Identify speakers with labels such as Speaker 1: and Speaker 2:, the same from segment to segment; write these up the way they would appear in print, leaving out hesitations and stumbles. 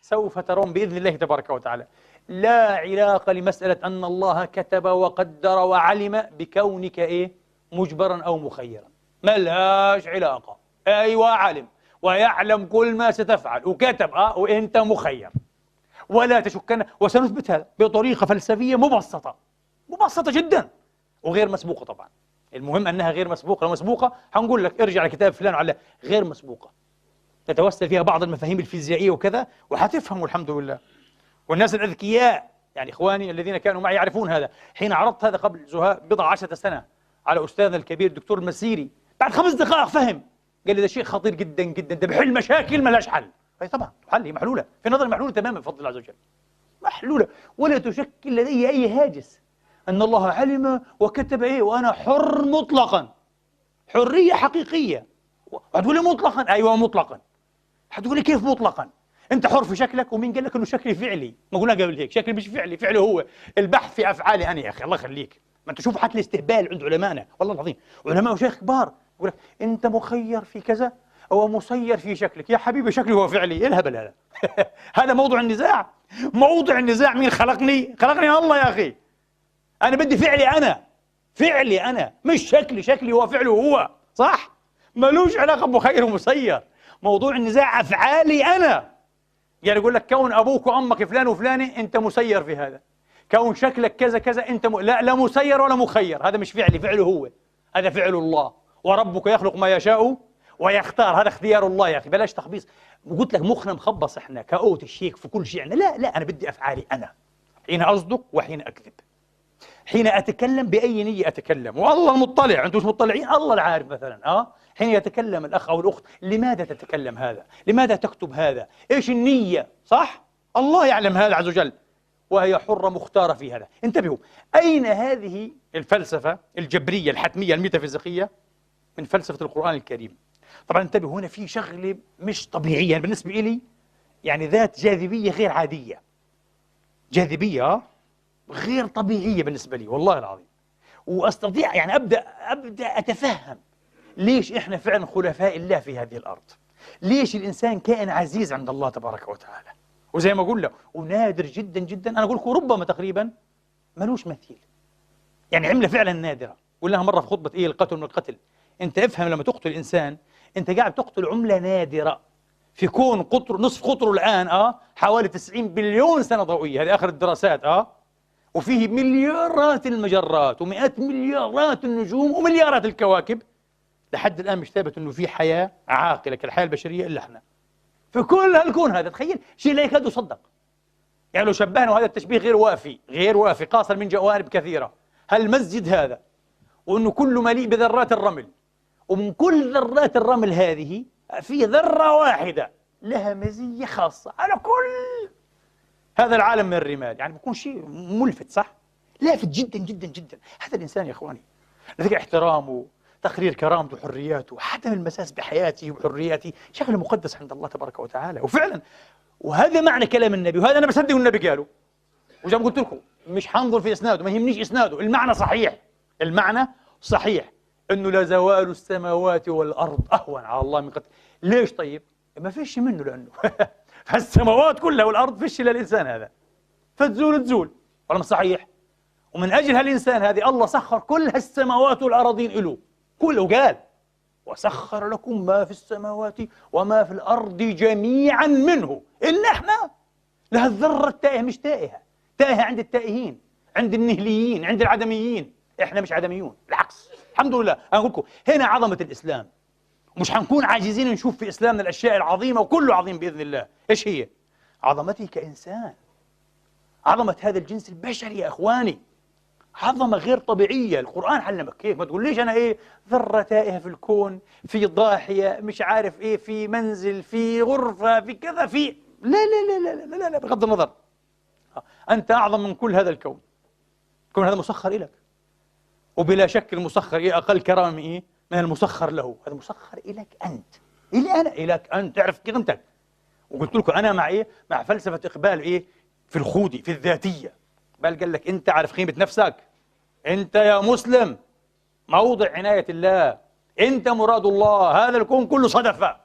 Speaker 1: سوف ترون بإذن الله تبارك وتعالى لا علاقة لمسألة أن الله كتب وقدر وعلم بكونك إيه؟ مجبرا أو مخيرا، ما لهاش علاقة. أيوة علم ويعلم كل ما ستفعل وكتب وأنت مخير، ولا تشكن. وسنثبت هذا بطريقة فلسفية مبسطة، مبسطة جدا وغير مسبوقة طبعا. المهم أنها غير مسبوقة، لو مسبوقة هنقول لك ارجع لكتاب فلان على غير مسبوقة، تتوسل فيها بعض المفاهيم الفيزيائية وكذا وحتفهموا الحمد لله. والناس الأذكياء يعني إخواني الذين كانوا معي يعرفون هذا، حين عرضت هذا قبل زهاء 15 سنة على أستاذنا الكبير الدكتور المسيري، بعد 5 دقائق فهم، قال لي ده شيء خطير جدا جدا، ده بحل مشاكل ما لهاش حل. أي طبعا حل، هي محلولة في نظري، محلولة تماما بفضل الله عز وجل، محلولة ولا تشكل لدي أي هاجس أن الله علم وكتب إيه وأنا حر مطلقا، حرية حقيقية. هتقول لي مطلقا؟ أيوه مطلقا. هتقول لي كيف مطلقا؟ أنت حر في شكلك، ومين قال لك إنه شكلي فعلي؟ ما قلنا قبل هيك شكلي مش فعلي، فعلي هو البحث في أفعالي أنا. يا أخي الله يخليك، ما أنت شوف حتى الاستهبال عند علمائنا والله العظيم، علماء وشيخ كبار يقول لك أنت مخير في كذا أو مسير في شكلك. يا حبيبي شكلي هو فعلي، إيه الهبل هذا؟ هذا موضوع النزاع، موضوع النزاع مين خلقني؟ خلقني الله يا أخي، أنا بدي فعلي أنا، فعلي أنا مش شكلي، شكلي هو فعله هو، صح؟ ملوش علاقة بمخير ومسير، موضوع النزاع أفعالي أنا. يعني يقول لك كون أبوك وأمك فلان وفلانة أنت مسير في هذا، كون شكلك كذا كذا أنت لا لا مسير ولا مخير، هذا مش فعلي، فعله هو، هذا فعل الله، وربك يخلق ما يشاء ويختار، هذا اختيار الله يا أخي، بلاش تخبيص. قلت لك مخنا مخبص إحنا كأوت الشيك في كل شيء عندنا. لا لا، أنا بدي أفعالي أنا، حين أصدق وحين أكذب، حين أتكلم بأي نية أتكلم، والله المطلع، أنتم مش مطلعين، الله العارف مثلا. حين يتكلم الأخ أو الأخت، لماذا تتكلم هذا؟ لماذا تكتب هذا؟ إيش النية؟ صح؟ الله يعلم هذا عز وجل، وهي حرة مختارة في هذا. انتبهوا، أين هذه الفلسفة الجبرية الحتمية الميتافيزيقية من فلسفة القرآن الكريم؟ طبعا انتبهوا، هنا في شغلة مش طبيعية يعني بالنسبة إلي، يعني ذات جاذبية غير عادية، جاذبية غير طبيعية بالنسبة لي والله العظيم. وأستطيع يعني أبدأ أتفهم ليش إحنا فعلا خلفاء الله في هذه الأرض، ليش الإنسان كائن عزيز عند الله تبارك وتعالى، وزي ما قلنا ونادر جدا جدا. أنا أقول لكم ربما تقريبا ملوش مثيل، يعني عملة فعلا نادرة. قلناها مرة في خطبة إيه القتل من القتل، أنت افهم لما تقتل إنسان أنت قاعد تقتل عملة نادرة في كون قطر نصف قطره الآن حوالي 90 بليون سنة ضوئية، هذه آخر الدراسات، وفيه مليارات المجرات ومئات مليارات النجوم ومليارات الكواكب. لحد الآن مش ثابت إنه في حياة عاقلة كالحياة البشرية إلا إحنا في كل هالكون هذا. تخيل شيء لا يكاد يصدق. يعني لو شبهنا، وهذا التشبيه غير وافي، غير وافي قاصر من جوانب كثيرة، هالمسجد هذا وإنه كله مليء بذرات الرمل، ومن كل ذرات الرمل هذه في ذرة واحدة لها مزية خاصة على كل هذا العالم من الرمال، يعني بيكون شيء ملفت، صح؟ لافت جدا جدا جدا. هذا الإنسان يا إخواني لذلك احترامه، تقرير كرامته وحرياته، عدم المساس بحياته وحرياته، شغله مقدس عند الله تبارك وتعالى. وفعلا وهذا معنى كلام النبي، وهذا أنا بصدق النبي قاله، وزي ما قلت لكم مش حنظر في إسناده، ما يهمنيش إسناده، المعنى صحيح، المعنى صحيح، إنه لزوال السماوات والأرض أهون على الله من قتل. ليش طيب؟ ما فيش منه، لأنه فالسماوات كلها والأرض فيش إلا الإنسان هذا، فتزول تزول، ولا مش صحيح؟ ومن أجل هالإنسان هذه الله سخر كل هالسماوات والأراضين إله كله، قال وسخر لكم ما في السماوات وما في الأرض جميعا منه، إلا إحنا لها الذرة التائهة، مش تائهة، تائهة عند التائهين، عند النهليين، عند العدميين، إحنا مش عدميون، بالعكس الحمد لله. أنا أقول لكم هنا عظمة الإسلام، ومش حنكون عاجزين نشوف في إسلامنا الأشياء العظيمة، وكله عظيم بإذن الله. إيش هي؟ عظمته كإنسان، عظمة هذا الجنس البشري يا إخواني، عظمة غير طبيعية. القرآن علمك كيف، ما تقوليش أنا إيه ذرة تائهة في الكون، في ضاحية، مش عارف إيه، في منزل، في غرفة، في كذا، في لا لا لا لا لا لا, لا بغض النظر، أنت أعظم من كل هذا الكون، الكون هذا مسخر إلك، وبلا شك المسخر إيه أقل كرامة إيه من المسخر له، هذا مسخر إلك أنت، إلي أنا، إلك أنت، تعرف قيمتك. وقلت لكم أنا مع إيه؟ مع فلسفة إقبال إيه في الخودي، في الذاتية. بل قال لك أنت عارف قيمة نفسك، أنت يا مسلم موضع عناية الله، أنت مراد الله، هذا الكون كله صدفة،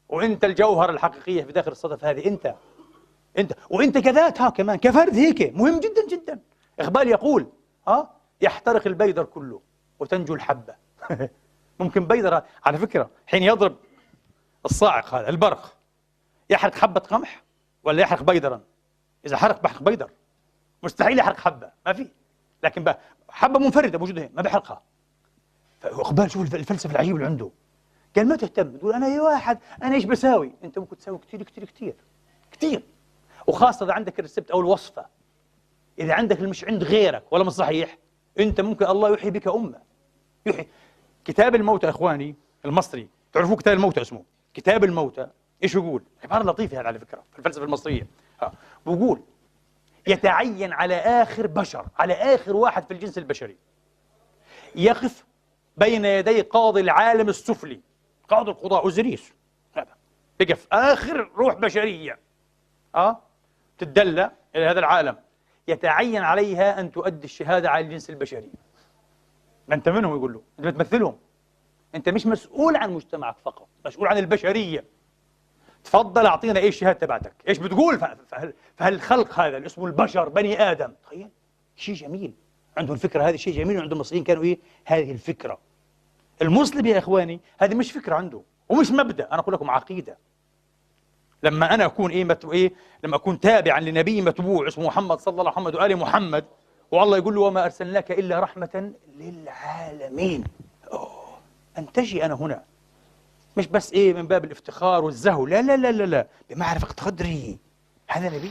Speaker 1: وأنت الجوهر الحقيقية في داخل الصدفة هذه أنت. أنت وأنت كذات ها كمان كفرد هيك مهم جدا جدا. إقبال يقول يحترق البيدر كله وتنجو الحبة. ممكن بيدر على فكرة حين يضرب الصاعق هذا البرق يحرق حبة قمح ولا يحرق بيدرا؟ إذا حرق بحرق بيدر، مستحيل يحرق حبة، ما في. لكن حبة منفردة موجودة ما بيحرقها. فإقبال شوف الفلسفة العجيبة اللي عنده، قال ما تهتم تقول أنا يا واحد أنا إيش بساوي؟ أنت ممكن تساوي كثير كثير كثير كثير، وخاصة إذا عندك الريسبت أو الوصفة، إذا عندك مش عند غيرك ولا مش صحيح، أنت ممكن الله يحيي بك أمة. يحيي. كتاب الموتى إخواني المصري، تعرفوا كتاب الموتى اسمه كتاب الموتى، إيش يقول؟ عبارة لطيفة هذه على فكرة في الفلسفة المصرية. بيقول يتعين على آخر بشر، على آخر واحد في الجنس البشري يقف بين يدي قاضي العالم السفلي، قاضي القضاء أوزيريس، هذا يقف آخر روح بشرية تتدلى إلى هذا العالم، يتعين عليها أن تؤدي الشهادة على الجنس البشري. ما أنت منهم، يقول له أنت بتمثلهم، أنت مش مسؤول عن مجتمعك فقط، مسؤول عن البشرية. تفضل أعطينا إيش الشهادة تبعتك، إيش بتقول فهالخلق هذا اللي اسمه البشر بني آدم. تخيل شيء جميل عنده الفكرة هذه، شيء جميل وعند المصريين كانوا إيه هذه الفكرة. المسلم يا إخواني هذه مش فكرة عنده ومش مبدأ، أنا أقول لكم عقيدة. لما أنا أكون إيه لما أكون تابعا لنبي متبوع اسمه محمد صلى الله عليه وسلم وآل محمد، والله يقول له وما أرسلناك إلا رحمة للعالمين. أوه أنتجي أنا هنا مش بس إيه من باب الافتخار والزهو، لا لا لا لا لا، بمعرفة قدري هذا نبي.